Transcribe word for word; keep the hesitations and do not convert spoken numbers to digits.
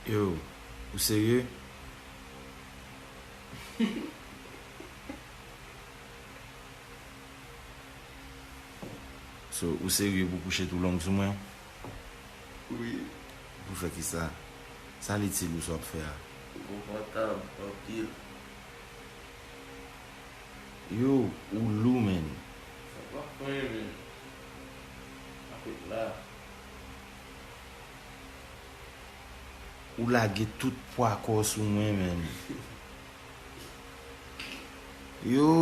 Yo, ou serye? So, ou serye pou kouche tou long sou mwen? Wi. Pou fè kisa? Sa l itil ou sa w ap fè a? Konfòtab anpil. Yo, ou lou, menn. Sa pa fè, menn. Afèk la. Ou lage tout pwa kò w sou mwen, menn. Yo!